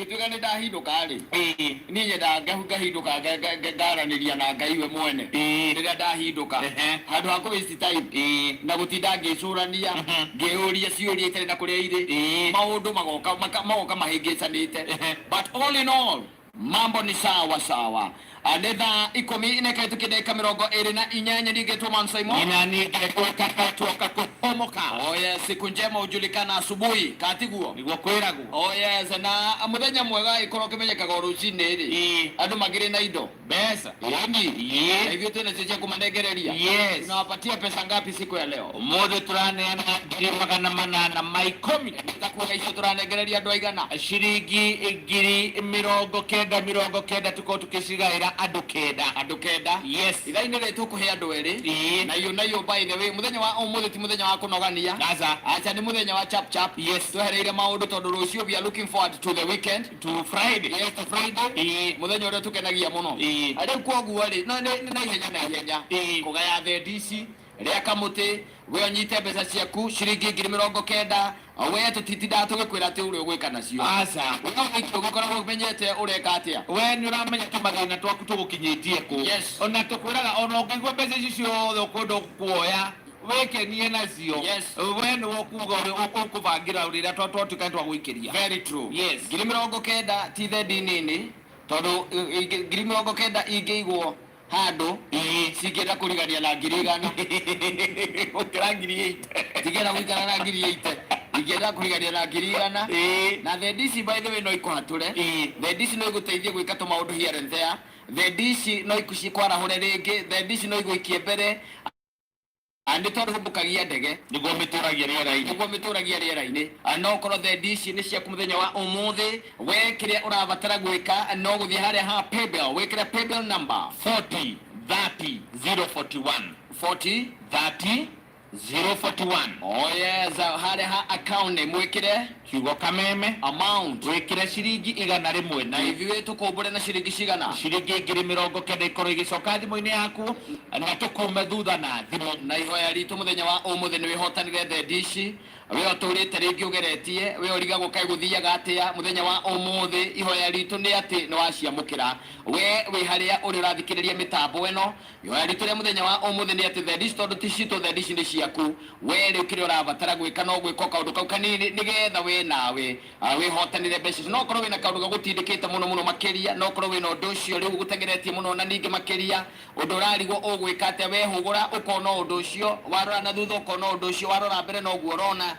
Ingĩtuĩka nĩ ndahindũka rĩ, Ĩĩ. niĩ nyendaga ngahindũka ngaranĩria na Ngai we mwene. Ĩĩ. Rĩrĩa ndahindũka. Ehe. Handũ ha kũ waste time Ĩĩ. na gũtinda ngĩcũrania, ngĩyũria ciũria itarĩ na kũrĩa irĩ, Ĩĩ. maũndũ magoka magoka mahĩngĩcanĩte. Ehe. But all in all, mambo ni sawa sawa. Ah, nĩ thaa ikũmi na ĩkahĩtũkia ndagĩka 28. Niĩ ngetwo Man Simon. Nina nĩngetwo kakatuoka kũhomoka. Oh yes, siku njema hujulikana asubuhi, katiguo? Nĩguo kwĩragwo. Oh yes, na mũthenya mwega ĩkorwo ũkĩmenyekaga o rũcinĩ rĩ, Ĩĩ. andũ makĩrĩ na indo. Mbeca. Ĩni. Ĩĩ. Na ithuĩ twĩna cio cia kũmanengereria. Yes. Tunawapatia pesa ngapi siku ya leo? Ũmũthĩ tũraneana 810,000. Takuga icio tũranengereria andũ aigana? Ciringi 90,000 90 tũkorwo tũkĩcigaĩra andũ 9. Andũ 9. Yes. Ithaa-inĩ rĩrĩ tũkũhe andũ erĩ. Ĩĩ. Na iyo na iyo, by the way, mũthenya wa ũmũthĩ ti mũthenya wa kũnogania. Aca. Aca, nĩ mũthenya wa chap chap. Yes. Twehereire maũndũ tondũ rũciũ we are looking forward to the weekend. To Friday. Yes, to Friday. Ĩĩ. Mũthenya ũrĩa tũkenagia mũno. Ĩĩ. Rĩu koguo rĩ, no nĩ na ihenya na ihenya. Ĩĩ. Kũgaya thendi ici rĩa kamũtĩ, we ũnyite mbeca ciaku ciringi 90,000. We tũtitindaga tũgĩkwĩra atĩ ũrĩa ũgwĩka nacio. Aca. We ũgĩikio ũgĩkoragwo ũmenyete ũreka atĩa. We nĩ ũramenya tũmathĩna twaku tũgũkinyĩtie kũ. Yes. Ona tũkwĩraga ona ũngĩigua mbeca ici ciothe ũkwenda kuoya wĩkenie nacio. Yes. We nĩwe ũkuga ũrĩa ũkũbangĩra rĩrĩa twatuĩka nĩ twagũikĩria. Very true. Yes. 90,000 ti thendi nini, tondũ 90,000 ingĩigwo handũ Ĩĩ. cingĩenda kũrigania na 100,000. Gũkĩra 80,000. Cingĩenda gũikara na 80,000, ingĩenda kũrigania na 100,000. Ĩĩ. Na thendi ici, by the way, no ikũhatũre. Ĩĩ. Thendi ici no igũteithie gwĩka tũmaũndũ here and there. Thendi ici no cikwarahũre rĩngĩ. Thendi ici no igũikie mbere. Ah, nĩ tondũ hũmbũkagia ndege. Nĩguo mĩtũragia rĩera-inĩ. Nĩguo mĩtũragia rĩera-inĩ. Ah, no ũkorwo thendi ici nĩ ciaku mũthenya wa ũmũthĩ. We kĩrĩa ũrabatara gwĩka no gũthiĩ harĩa ha paybill, wĩkĩre paybill number 40 30 041. 40 30 041. Oh yes, harĩa ha account name wĩkĩre kiugo Kameme. Amount wĩkĩre ciringi 100. Na ithuĩ tũkũmbũre na ciringi cigana? Ciringi 90,000 ikorwo igĩcoka thimũ-inĩ yaku na tũkume thutha na thimũ. Na ihoya ritũ mũthenya wa ũmũthĩ nĩ wĩhotanire thendi ici. We ũtũrĩte rĩngĩ ũgeretie, we ũrigagwo kaĩ gũthiaga atĩa, mũthenya wa ũmũthĩ ihoya ritũ nĩ atĩ nĩ waciamũkĩra. We wĩ harĩa ũrĩ ũrathikĩrĩria mĩtambo ĩno, ihoya ritũ rĩa mũthenya wa ũmũthĩ nĩ atĩ thendi ici tondũ ti citũ, thendi ici nĩ ciaku. We rĩu kĩrĩa ũrabatara gwĩka no gwĩka o kaũndũ kau kanini nĩgetha we nawe wĩhotanĩre mbeca icio. No ũkorwo wĩna kaũndũ gagũtindĩkĩte mũno mũno makĩria, no ũkorwo wĩna ũndũ ũcio rĩu ũgũteng'eretie mũno na ningĩ makĩria, ũndũ ũrarigwo ũgwĩka atĩa. Wehũgũra ũkona ũndũ ũcio, warora na thutha ũkona ũndũ ũcio, warora mbere noguo ũrona.